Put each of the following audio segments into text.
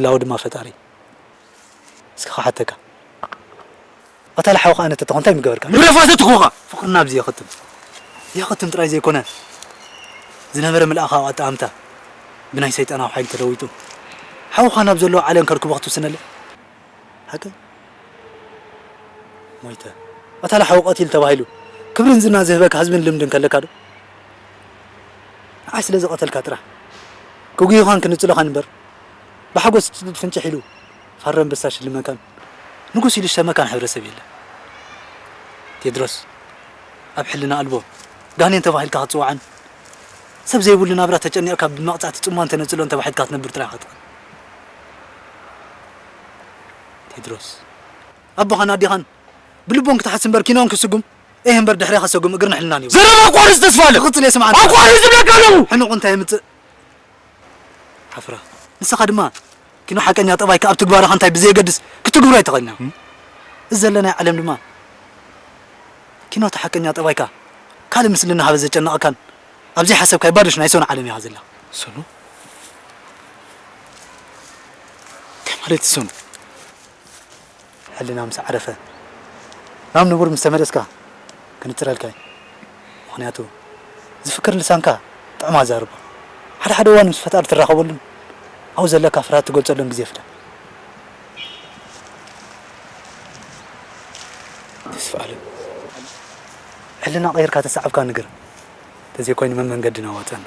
ላው ድማ ፈጣሪ። እስኪ ክሓተካ። ኣታ ለሓውኻ ኣነ ተተኾ እንታይ ምገበርካ? ንብረፋ ዘትኾኻ! ፍቕርና ኣብዚ የኸትም። የኸትም ጥራይ ዘይኮነ፣ ዝነበረ ምልኣኻዊ ኣጠኣምታ ብናይ ሰይጣናዊ ሓይሊ ተለዊጡ፣ ሓውኻ ናብ ዘለዎ ዓለም ከርክቦ ክትውስነለ? ሓቀይ? ሞይተ። ኣታ ለሓው ቀቲል ተባሂሉ፣ ክብርን ዝና ዝህበካ ህዝብን ልምድን ከለካ ዶ? ንዓይ ስለ ዝቐተልካ ጥራሕ። ክጉይኻን ክንጽለኻን እምበር፣ ብሓጎስ ፍንጭሕ ኢሉ ፋረ ኣንበሳ ሽልመካን ንጉስ ኢሉ ዝሸመካን ሕብረተሰብ የለን። ቴድሮስ፣ ኣብ ሕልና ኣልቦ ጋኔን ተባሂልካ ክትጽዋዕን፣ ሰብ ዘይብሉ ናብራ ተጨኒቕካ ብመቕጻዕቲ ጽምዋን ተነጽሎን ተባሒትካ ክትነብር ጥራይ ኢኻ ትኽእል። ቴድሮስ፣ ኣቦኻን ኣዴኻን ብልቦም ክትሓስ እምበር ኪኖን ክስጉም፣ ኤህ እምበር ድሕሬ ከሰጉም እግርን ሕልናን እዩ። ዘረባ ኣቋርጽ ተስፋለ! ክቕጽል እየ ስምዓኒ። ኣቋርጽ ዝብለካ ኣለኹ! ሕኑቕ እንታይ የምጽእ? ሓፍራ። ንስኻ ድማ ኪኖ ሓቀኛ ጠባይካ ኣብ ትግባርኻ እንታይ ብዘየገድስ ክትግብሮ ኣይትኽእልን ኢኻ። እም? እዚ ዘለናዮ ዓለም ድማ ኪኖ እቲ ሓቀኛ ጠባይካ ካልእ ምስልና ሃበ ዘጨነቐካን ኣብ ዘይሓሰብካዮ ባዶ ሽናይ ሰኑ ዓለም ኢኻ ዘላ። ሰኑ? እንታይ ማለት ሰኑ? ሕልና ምስ ዓረፈ፣ ናብ ንቡር ምስ ተመለስካ፣ ክንጽረልካ እዩ። ምኽንያቱ፣ ዝፍክር ልሳንካ ጥዑም ኣዛርባ። ሓደ ሓደ እዋን ምስ ፈጣሪ ትራኸበሉን ኣብኡ ዘለካ ፍርሃት ትገልጸሉን ግዜ ፍዳን። ተስፋ ኣለም። ሕልና ቀይርካ ተሰዓብካ ንግር። ተዘይኮይኑ መን መንገድና ዋጸና?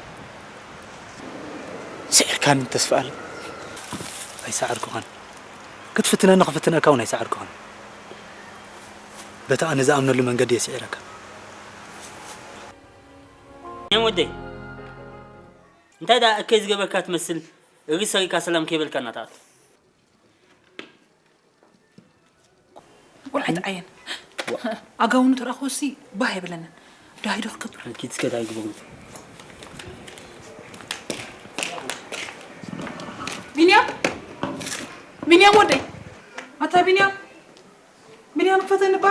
ስዒርካኒ ተስፋ ኣለም። ኣይሰዓርኩኻን። ክትፍትነኒ ክፍትነካ እውን ኣይሰዓርኩኻን። በቲ ኣነ ዝኣምነሉ መንገዲ እየ ስዒረካ። ቢንያም ወደይ፣ እንታይ ደኣ እከይ ዝገበርካ ትመስል፣ እግሪ ሰሪካ ሰላም ከይበልካ እናትኣቱ? ቆልዓ ይትዓየን። ኣጋውኑ ተረኽቦሲ ባህ ኣይብለንን። ዳሂዶ ክከብር። ኪድ እስከ ዳሂ ግበሩ። ቢንያም! ቢንያም ወደይ! ኣታ ቢንያም! ቢንያም ክፈተኒ እባ!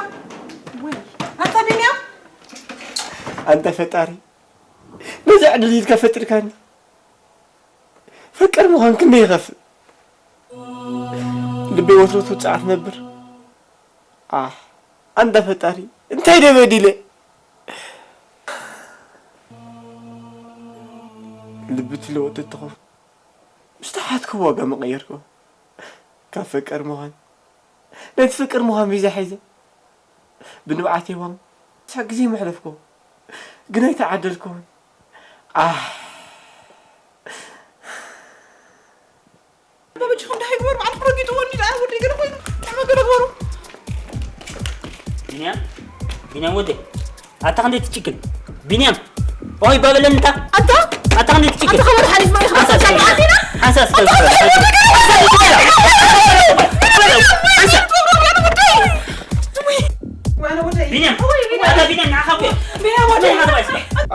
ወይ! ኣታ ቢንያም! ኣንታ ፈጣሪ፣ ነዚ ዕድል ኢድካ ፈጢርካኒ። ፈቃር ምዃን ክንደይ ይኸፍእ። ልበይ ወትሩ ትውጻዕ ትነብር። ኣሕ፣ ኣንታ ፈጣሪ፣ እንታይ ደበዲለ? ልቢ ትለወጥ እትኾን፣ ምስ ተሓትኩ ዋጋ መቐየርኩ። ካብ ፈቃር ምዃን፣ ነቲ ፍቅር ምዃን ቪዛ ሒዘ፣ ብንብዓት የዋም፣ ሳዕ ግዜ መሕለፍኩ። ግን ኣይተዓደልኩን። ኣሕ። በበጅኹም ደሃይ ግበሩ፣ ኣነ ረጊጡ ወዲ ደኣ ወዲ ገለ ኮይኑ፣ ኣነ ገለ ግበሩ። ቢንያም፣ ቢንያም ወደይ፣ ኣታ ክንደይ ትጭክን? ቢንያም፣ ኦይ ባበለኒ እንታ። ኣታ? ኣታ ክንደይ ትጭክን? ኣታ ከመይ ሓሊፍ ማይ ሓንሳብ ሓንሳብ ሓንሳብ ሓንሳብ ሓንሳብ ቢንያም፣ ኣታ ቢንያም ንዓኻ እኮ። ቢንያም ወደይ።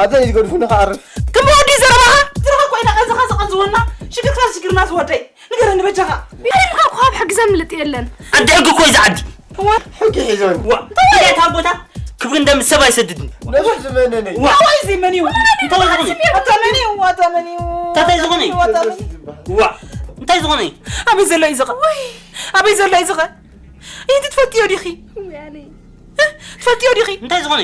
ኣታ ይገድፉ ንኸዓርፍ። ከም ወዲ ዘረባኻ፣ ዘረባ እኮ ኢና ቀንዝኻ ዘቐንዝወና፣ ሽግርካ ሽግርና ዝወደይ። ንገረኒ በጃኻ። ቢንያም እኮ ካብ ሕጊ ዘምልጥ የለን። ዓዲ ሕጊ እኮ እዩ ዝዓዲ። እዋ። ሕጊ ሒዞን። ዋ፣ እንታይ እታ ቦታ ክብሪ እንደም ሰብ ኣይሰድድን። ነብሱ ዝመነነ። ዋ። እንታይ እዩ እዚ መን እዩ? እንታይ ዝኾነ? ኣታ መን እዩ? ኣታ መን እዩ? እንታይ ዝኾነ? ኣታ መን እዩ? ዋ፣ እንታይ ዝኾነ? ኣበይ ዘሎ እዩ ዝቐ? ኣበይ ዘሎ እዩ ዝቐ? ይህንቲ ትፈልጥዮ ዲኺ? ወያነይ። እ? ትፈልጥዮ ዲኺ? እንታይ ዝኾነ?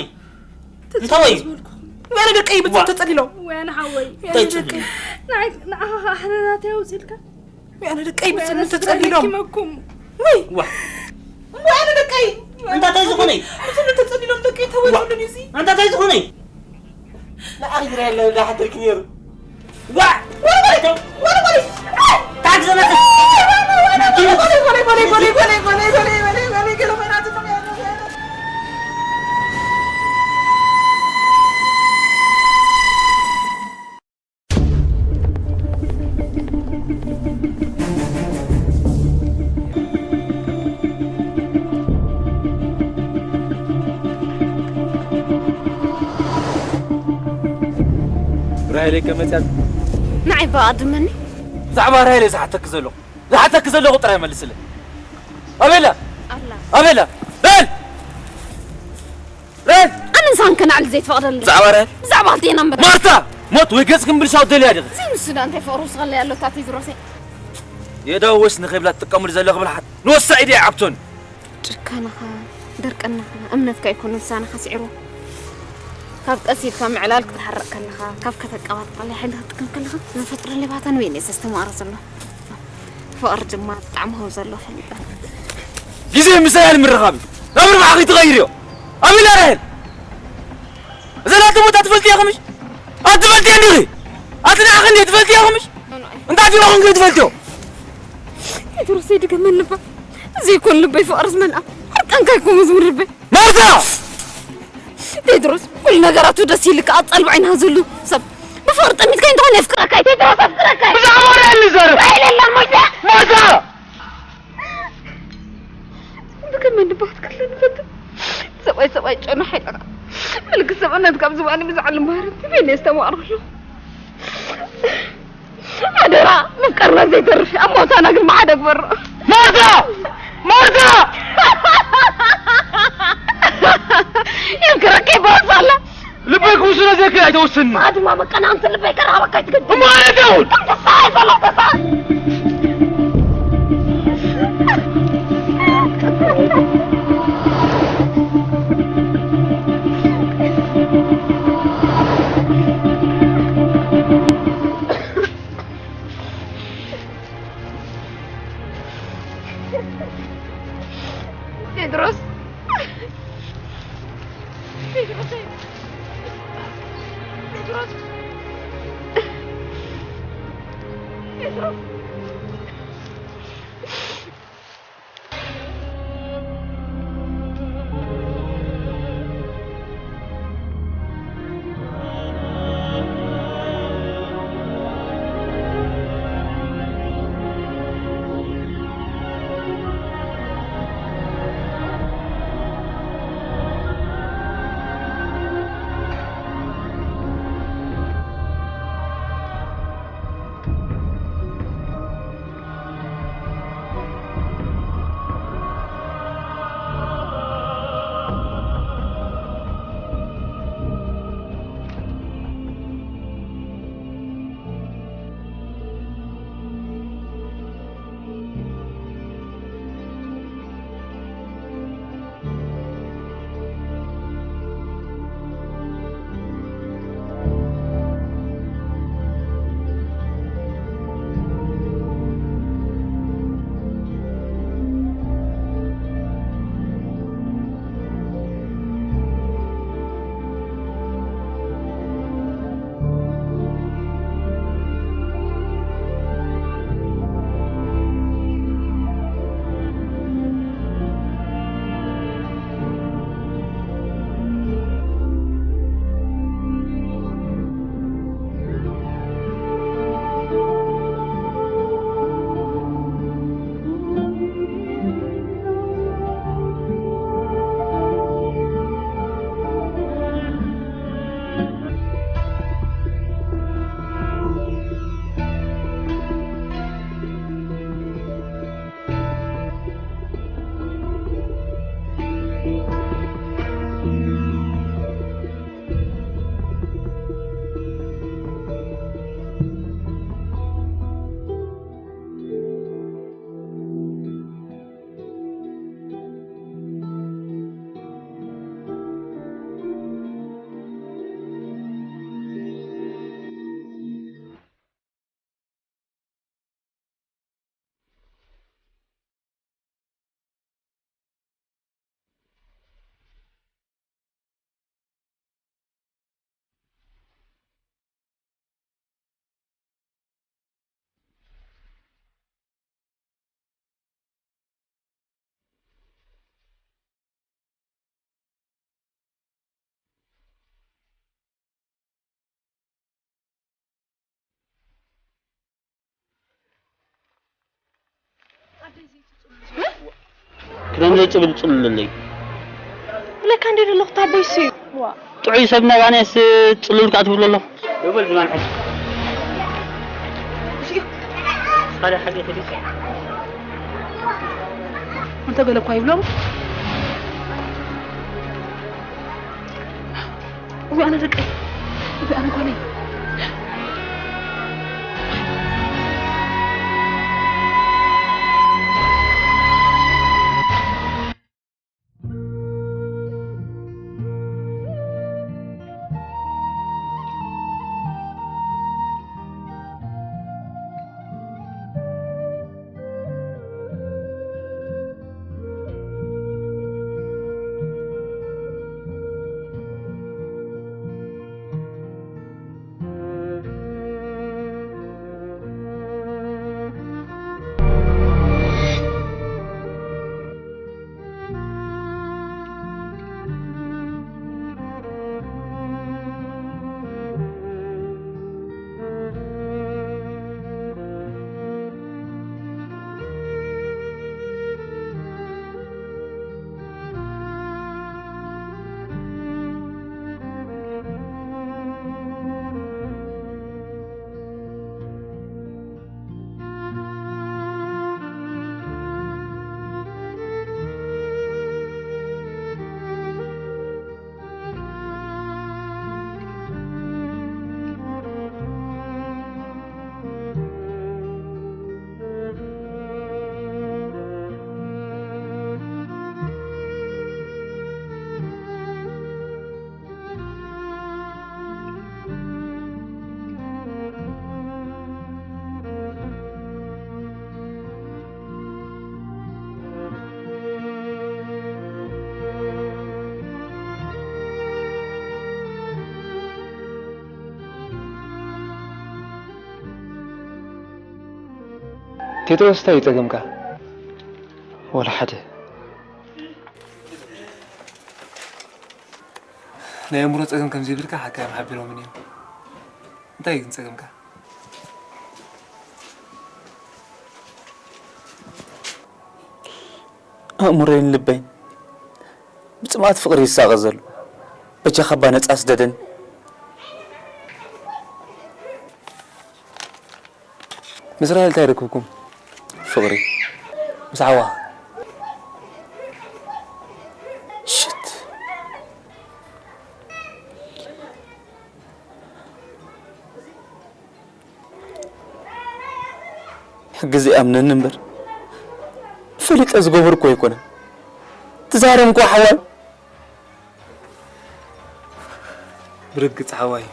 እንታይ ወይ? ዝበልኩኹም። ወያነ ደቀይ ብትም ዋ። ተጸሊሎም። ወያነ ሓወይ። እንታይ ወያነ ደቀይ። ንዓይ፣ ንዓኻ ኸዓ ሕነናተይ ኣውጺእልካ። ወያነ ደቀይ ብጽኑ ተጸሊሎም። ወይ! ዋ። ወያነ ደቀይ! እንታይ እንታይ ዝኾነ? ብጽኑ ተጸሊሎም ደቀይ ተወይሉኒ እዚ። እንታይ እንታይ ዝኾነ? ንዓኺ ዝረአ ኣሎ እንዳሓተርኪ ነይሩ። ዋ! ወረ ወረ! ወረ ወረ! ታግዘና! ራሄለይ ከመፅያ ንዓይ በኣድመኒ። ብዛዕባ ራሄለይ ዝሓተኪ ዘለኹ፣ ዝሓተኪ ዘለኹ ጥራይ መልስለይ። ኣበላ? ኣላ። ኣበላ? በል! ራሄል! ኣነ ንሳን ከነዕል ዘይትፈቕደሉ። ብዛዕባ ራሄል? ብዛዕባ ክልቴና እምበር። ማርታ! ሞት ወይ ገጽ ክንብል ሻው ደልያ ዲኺ? ዘይምስዳ እንታይ ፍቕሪ ውስኸለይ ኣሎ ታተይ ዝሮሰይ። የእዳው ወስ ንኸይብላ ትጥቀሙሉ ዘለኹ ብልሓት ንወሳ ኢድ ይዓብቶን። ጭካነኻ፣ ደርቀናኻ፣ እምነትካ ይኩን ውሳነኻ ስዒሩ። ካብ ቀስ ኢልካ ምዕላል ክትሓርቕ ከለኻ፣ ካብ ከተቀባጥቐለይ ሓይሊ ክትጥቀም ከለኻ ዝፈጥረለይ ባታ ንበይነይ ዘስተማቕሮ ዘሎ። ፍቕሪ ድማ ብጣዕሚ ከም ዘሎ ፈሊጠ። ግዜ ምሳይ ኣልምርኻብ ናብ ርባሕ ከይትቐይርዮ። ኣሚና ራሄል። እዘን ኣትሞታ ትፈልጥዮ ከምሽ? ኣትፈልጥዮ እንዲኺ? ኣትናዕኺ እንዲ ትፈልጥዮ ከምሽ? እንታይ ፊሮ ክንገ ትፈልጥዮ? ቴድሮስ ዘይድገመኒ እባ። ዘይኮን ልበይ ፍቕሪ ዝመልኣ። ሓቀንካ ይኮን መዝሙር ልበይ። ማርታ! ቴድሮስ፣ ኩሉ ነገራቱ ደስ ኢልካ ኣብ ጸልባ ዓይና ዘሎ ሰብ። ብፍቕሪ ጠሚትካ እንተኾነ የፍቅረካ፣ ቴድሮስ ኣፍቅረካ። ብዛዕባ ወረ ያለ ዘረ። ራሄል የላን ሞይታ። ማርታ! ብከመይ ንባህት ክልል ንፈትን። ሰብኣይ ሰብኣይ ጨኑ ሓይልኻ። ምልክት ሰብኣነት ካብ ዝባኒ ብዛዕሊ ማህረት ቤን የስተማቕረሉ። ኣደራ፣ ምፍቃርና ዘይተርፍ፣ ኣብ ሞታና ግን ብሓደ ግበሮ። ማርታ! ማርታ! ይምክረካ ይበረስ ኣላ። ልበይ ክውስኖ ዘይክእል ኣይተወስን። ኣድማ መቀናቕንቲ ልበይ ከራበካ ኣይትገድድ። እሞ ኣነ ደውል። ከም ተስፋ ኣይበሎ ተስፋ። ቴድሮስ። ቴድሮስ። ቴድሮስ። ቴድሮስ። ክረምዘ ጽብል ጽሉለይ። ብለካ እንደ ደለኹ ታቦይ ስዩ። ዋ። ጥዑይ ሰብ ናባንያስ ጽሉል ከኣ ትብሎ ኣለኹ። ደበል ዝማን ሕጂ። ስዩ። ካልእ ሓቂ ተዲስ። እንተ ገለ እኳ ይብሎም። ወይ ኣነ ደቀይ። ወይ ኣነ ጓለይ። ቴድሮስ፣ እንታይ እዩ ጸገምካ? ወላ ሓደ። ናይ ኣእምሮ ጸገም ከም ዘይብልካ ሓካይም ሓቢሮምኒ እዮም። እንታይ እዩ ግን ጸገምካ? ኣእምሮይን ልበይን ብጽምኣት ፍቕሪ ይሳቐ ዘሎ። በጃኻ እባ ነጻ ስደደኒ። ምስ ራሄል እንታይ ርክብኩም? ፍቕሪ። ምስ ሓዋ። ሽት። ሕጊ ዘይኣምነኒ እምበር፣ ፈሊጠ ዝገበርኩ ኣይኮነን። ትዛረምኩ ሓዋይ። ብርግጽ ሓዋይ፣